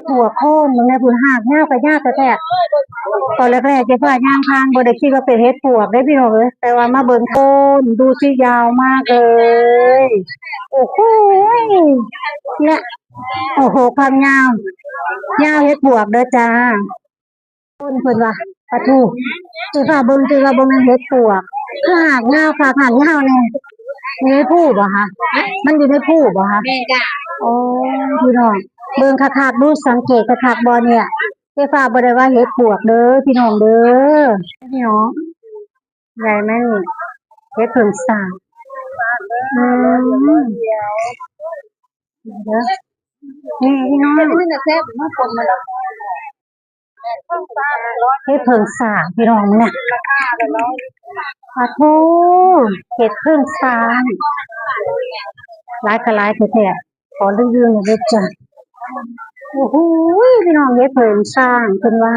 ປວກໂຄນ ເບິ່ງແດ່ພຸ້ນ ຮາກຍາວກະຍາວແທ້ໆ. ຕອນແລກໆ ເຈຟ້າຍ່າງຜ່ານ ບໍ່ໄດ້ຄິດວ່າເປັນເຫັດປວກເດ້ພີ່ນ້ອງເອີຍ ແຕ່ວ່າມາເບິ່ງໂຄນ ດູຊິ ຍາວມາກເລີຍ. ໂອ້ໂຫຍ ແລະ ໂອ້ໂຫ ຄວາມຍາວ ຍາວເຫັດປວກເດີຈ້າ. ຄົນເພິ່ນວ່າ ປະໂທ້ ເຈຟ້າເບິ່ງ ເຈວ່າບໍ່ແມ່ນເຫັດປວກ ຄືຮາກຍາວຄັກຮາກຍາວແນ່. ຢູ່ໃນພູບໍ່ຄະ? ມັນຢູ່ໃນພູບໍ່ຄະ? ແມ່ນຈ້າ. ໂອ້ ພີ່ນ້ອງ ເບິ່ງຄັກໆ ດູ ສັງເກດຄັກໆ ບໍ່ເນີ້ຍ. ເຈຟ້າບໍ່ໄດ້ວ່າເຫັດປວກເດີພີ່ນ້ອງເດີ. ພີ່ນ້ອງ ໃຫຍ່ໄໝນີ້? ເຫັດເຜິ້ງສາງ. ອືມ ເດີ ນີ້ພີ່ນ້ອງ ເຫັດເຜິ້ງສາງພີ່ນ້ອງ ນີ້ ປະໂທ້ ເຫັດເຜິ້ງສາງ ຫຼາຍກະຫຼາຍແທ້ໆ. ຂໍຣີວິວໜ້ອຍເດີຈ້າ. ໂອ້ໂຫ ພີ່ນ້ອງ ເຫັດເຜິ້ງສາງ ເພິ່ນວ່າ